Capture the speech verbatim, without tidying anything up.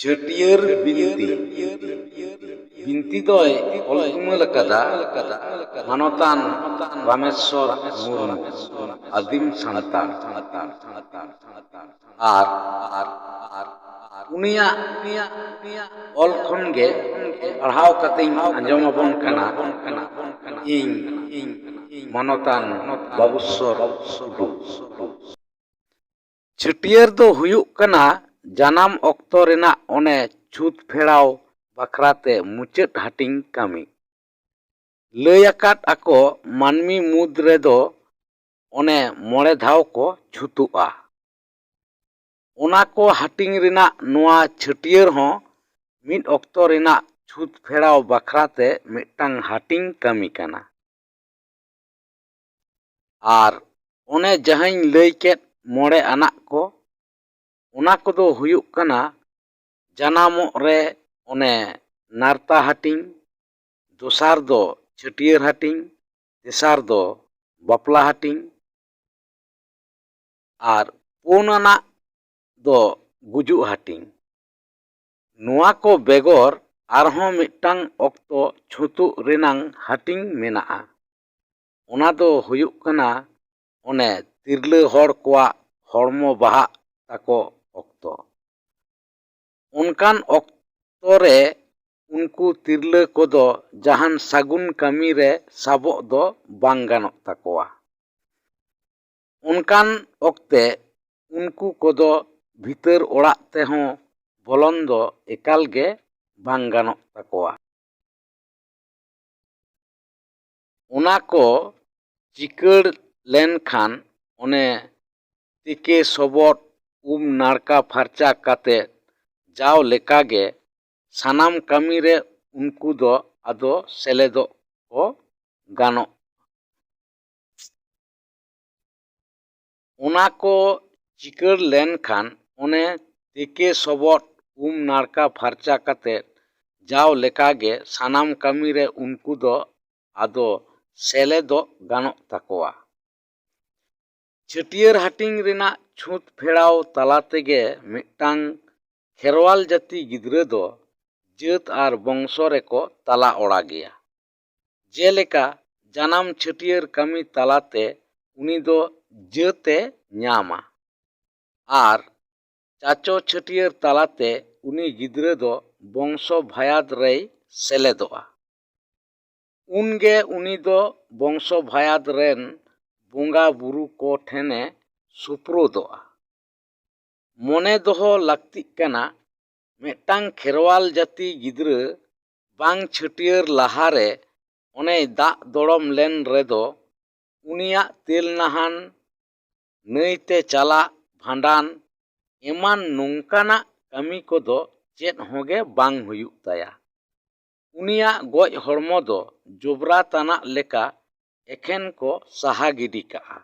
ᱪᱷᱟᱹᱴᱭᱟᱹᱨ ᱵᱤᱱᱛᱤ᱾ ᱵᱤᱱᱛᱤ ᱫᱚᱭ ᱚᱞ ᱛᱩᱢᱟᱹᱞ ᱟᱠᱟᱫᱟ ᱢᱟᱱᱚᱛᱟᱱ ᱨᱟᱢᱮᱥᱣᱚᱨ ᱢᱩᱨᱢᱩ, ᱟᱹᱫᱤᱢ ᱥᱟᱱᱛᱟᱲ᱾ ᱟᱨ ᱩᱱᱤᱭᱟᱜ ᱚᱞ ᱠᱷᱚᱱ ᱜᱮ ᱯᱟᱲᱦᱟᱣ ᱠᱟᱛᱮᱧ ᱟᱸᱡᱚᱢ ᱟᱵᱚᱱ ᱠᱟᱱᱟ ᱤᱧ ᱢᱟᱱᱚᱛᱟᱱ ᱵᱟᱵᱩᱥᱚᱨ ᱴᱩᱰᱩ᱾ ᱪᱷᱟᱹᱴᱭᱟᱹᱨ ᱫᱚ ᱦᱩᱭᱩᱜ ᱠᱟᱱᱟ ᱡᱟᱱᱟᱢ ᱚᱠᱛᱚ ᱨᱮᱱᱟᱜ ᱚᱱᱮ ᱪᱷᱩᱛ ᱯᱷᱮᱲᱟᱣ ᱵᱟᱠᱷᱨᱟ ᱛᱮ ᱢᱩᱪᱟᱹᱫ ᱦᱟᱹᱴᱤᱧ ᱠᱟᱹᱢᱤ᱾ ᱞᱟᱹᱭ ᱟᱠᱟᱫ ᱟᱠᱚ ᱢᱟᱹᱱᱢᱤ ᱢᱩᱫᱽ ᱨᱮᱫᱚ ᱚᱱᱮ ᱢᱚᱬᱮ ᱫᱷᱟᱣ ᱠᱚ ᱪᱷᱩᱛᱩᱜᱼᱟ᱾ ᱚᱱᱟ ᱠᱚ ᱦᱟᱹᱴᱤᱧ ᱨᱮᱱᱟᱜ ᱱᱚᱣᱟ ᱪᱷᱟᱹᱴᱭᱟᱹᱨ ᱦᱚᱸ ᱢᱤᱫ ᱚᱠᱛᱚ ᱨᱮᱱᱟᱜ ᱪᱷᱩᱛ ᱯᱷᱮᱲᱟᱣ ᱵᱟᱠᱷᱨᱟ ᱛᱮ ᱢᱤᱫᱴᱟᱝ ᱦᱟᱹᱴᱤᱧ ᱠᱟᱹᱢᱤ ᱠᱟᱱᱟ᱾ ᱟᱨ ᱚᱱᱮ ᱡᱟᱦᱟᱸᱧ ᱞᱟᱹᱭ ᱠᱮᱫ ᱢᱚᱬᱮ ᱟᱱᱟᱜ ᱠᱚ, ᱚᱱᱟ ᱠᱚᱫᱚ ᱦᱩᱭᱩᱜ ᱠᱟᱱᱟ, ᱡᱟᱱᱟᱢᱚᱜ ᱨᱮ ᱚᱱᱮ ᱱᱟᱨᱛᱟ ᱦᱟᱹᱴᱤᱧ, ᱫᱚᱥᱟᱨ ᱫᱚ ᱪᱷᱟᱹᱴᱭᱟᱹᱨ ᱦᱟᱹᱴᱤᱧ, ᱛᱮᱥᱟᱨ ᱫᱚ ᱵᱟᱯᱞᱟ ᱦᱟᱹᱴᱤᱧ, ᱟᱨ ᱯᱩᱱ ᱟᱱᱟᱜ ᱫᱚ ᱜᱩᱡᱩᱜ ᱦᱟᱹᱴᱤᱧ᱾ ᱱᱚᱣᱟ ᱠᱚ ᱵᱮᱜᱚᱨ ᱟᱨᱦᱚᱸ ᱢᱤᱫᱴᱟᱝ ᱚᱠᱛᱚ ᱪᱷᱩᱛᱩᱜ ᱨᱮᱱᱟᱝ ᱦᱟᱹᱴᱤᱧ ᱢᱮᱱᱟᱜᱼᱟ᱾ ᱚᱱᱟ ᱫᱚ ᱦᱩᱭᱩᱜ ᱠᱟᱱᱟ ᱚᱱᱮ ᱛᱤᱨᱞᱟᱹ ᱦᱚᱲ ᱠᱚᱣᱟᱜ ᱦᱚᱲᱢᱚ ᱵᱟᱦᱟᱜ ᱛᱟᱠᱚ ᱚᱠᱛᱚ᱾ ᱚᱱᱠᱟᱱ ᱚᱠᱛᱚ ᱨᱮ ᱩᱱᱠᱩ ᱛᱤᱨᱞᱟᱹ ᱠᱚᱫᱚ ᱡᱟᱦᱟᱱ ᱥᱟᱹᱜᱩᱱ ᱠᱟᱹᱢᱤ ᱨᱮ ᱥᱟᱵᱚᱜ ᱫᱚ ᱵᱟᱝ ᱜᱟᱱᱚᱜ ᱛᱟᱠᱚᱣᱟ᱾ ᱚᱱᱠᱟᱱ ᱚᱠᱛᱮ ᱩᱱᱠᱩ ᱠᱚᱫᱚ ᱵᱷᱤᱛᱟᱹᱨ ᱚᱲᱟᱜ ᱛᱮᱦᱚᱸ ᱵᱚᱞᱚᱱ ᱫᱚ ᱮᱠᱟᱞ ᱜᱮ ᱵᱟᱝ ᱜᱟᱱᱚᱜ ᱛᱟᱠᱚᱣᱟ᱾ ᱚᱱᱟ ᱠᱚ ᱪᱤᱠᱟᱹᱲ ᱞᱮᱱᱠᱷᱟᱱ ᱚᱱᱮ ᱛᱮᱠᱮ ᱥᱚᱵᱚᱫ ᱩᱢ ᱱᱟᱲᱠᱟ ᱯᱷᱟᱨᱪᱟ ᱠᱟᱛᱮ ᱡᱟᱣ ᱞᱮᱠᱟᱜᱮ ᱥᱟᱱᱟᱢ ᱠᱟᱹᱢᱤ ᱨᱮ ᱩᱱᱠᱩ ᱫᱚ ᱟᱫᱚ ᱥᱮᱞᱮᱫᱚᱜ ᱠᱚ ᱜᱟᱱᱚᱜ᱾ ᱚᱱᱟ ᱠᱚ ᱪᱤᱠᱟᱹᱲ ᱞᱮᱱᱠᱷᱟᱱ ᱚᱱᱮ ᱛᱮᱠᱮ ᱥᱚᱵᱚᱫ ᱩᱢ ᱱᱟᱲᱠᱟ ᱯᱷᱟᱨᱪᱟ ᱠᱟᱛᱮ ᱡᱟᱣ ᱞᱮᱠᱟᱜᱮ ᱥᱟᱱᱟᱢ ᱠᱟᱹᱢᱤ ᱨᱮ ᱩᱱᱠᱩ ᱫᱚ ᱟᱫᱚ ᱥᱮᱞᱮᱫᱚᱜ ᱜᱟᱱᱚᱜ ᱛᱟᱠᱚᱣᱟ᱾ ᱪᱷᱟᱹᱴᱭᱟᱹᱨ ᱦᱟᱹᱴᱤᱧ ᱨᱮᱱᱟᱜ ᱪᱷᱩᱛ ᱯᱷᱮᱲᱟᱣ ᱛᱟᱞᱟ ᱛᱮᱜᱮ ᱢᱤᱫᱴᱟᱝ ᱠᱷᱮᱨᱣᱟᱞ ᱡᱟᱹᱛᱤ ᱜᱤᱫᱽᱨᱟᱹ ᱫᱚ ᱡᱟᱹᱛ ᱟᱨ ᱵᱚᱝᱥᱚ ᱨᱮᱠᱚ ᱛᱟᱞᱟ ᱚᱲᱟ ᱜᱮᱭᱟ᱾ ᱡᱮᱞᱮᱠᱟ, ᱡᱟᱱᱟᱢ ᱪᱷᱟᱹᱴᱭᱟᱹᱨ ᱠᱟᱹᱢᱤ ᱛᱟᱞᱟᱛᱮ ᱩᱱᱤ ᱫᱚ ᱡᱟᱹᱛ ᱮ ᱧᱟᱢᱟ ᱟᱨ ᱪᱟᱪᱚ ᱪᱷᱟᱹᱴᱭᱟᱹᱨ ᱛᱟᱞᱟᱛᱮ ᱩᱱᱤ ᱜᱤᱫᱽᱨᱟᱹ ᱫᱚ ᱵᱚᱝᱥᱚ ᱵᱷᱟᱭᱟᱫ ᱨᱮᱭ ᱥᱮᱞᱮᱫᱚᱜᱼᱟ᱾ ᱩᱱᱜᱮ ᱩᱱᱤ ᱫᱚ ᱵᱚᱝᱥᱚ ᱵᱷᱟᱭᱟᱫ ᱨᱮᱱ ᱵᱚᱸᱜᱟ ᱵᱩᱨᱩ ᱠᱚ ᱴᱷᱮᱱᱮ ᱥᱩᱯᱨᱩᱫᱚᱜᱼᱟ᱾ ᱢᱚᱱᱮ ᱫᱚᱦᱚ ᱞᱟᱹᱠᱛᱤᱜ ᱠᱟᱱᱟ, ᱢᱤᱫᱴᱟᱝ ᱠᱷᱮᱨᱣᱟᱞ ᱡᱟᱹᱛᱤ ᱜᱤᱫᱽᱨᱟᱹ ᱵᱟᱝ ᱪᱷᱟᱹᱴᱭᱟᱹᱨ ᱞᱟᱦᱟᱨᱮ ᱚᱱᱮᱭ ᱫᱟᱜ ᱫᱚᱲᱚᱢ ᱞᱮᱱ ᱨᱮᱫᱚ ᱩᱱᱤᱭᱟᱜ ᱛᱮᱞ ᱱᱟᱦᱟᱱ, ᱱᱟᱹᱭᱛᱮ ᱪᱟᱞᱟᱜ, ᱵᱷᱟᱸᱰᱟᱱ ᱮᱢᱟᱱ ᱱᱚᱝᱠᱟᱱᱟᱜ ᱠᱟᱹᱢᱤ ᱠᱚᱫᱚ ᱪᱮᱫ ᱦᱚᱸᱜᱮ ᱵᱟᱝ ᱦᱩᱭᱩᱜ ᱛᱟᱭᱟ᱾ ᱩᱱᱤᱭᱟᱜ ᱜᱚᱡ ᱦᱚᱲᱢᱚ ᱫᱚ ᱡᱚᱵᱽᱨᱟ ᱛᱟᱱᱟᱜ ᱞᱮᱠᱟ ᱮᱠᱷᱮᱱ ᱠᱚ ᱥᱟᱦᱟ ᱜᱤᱰᱤ ᱠᱟᱜᱼᱟ᱾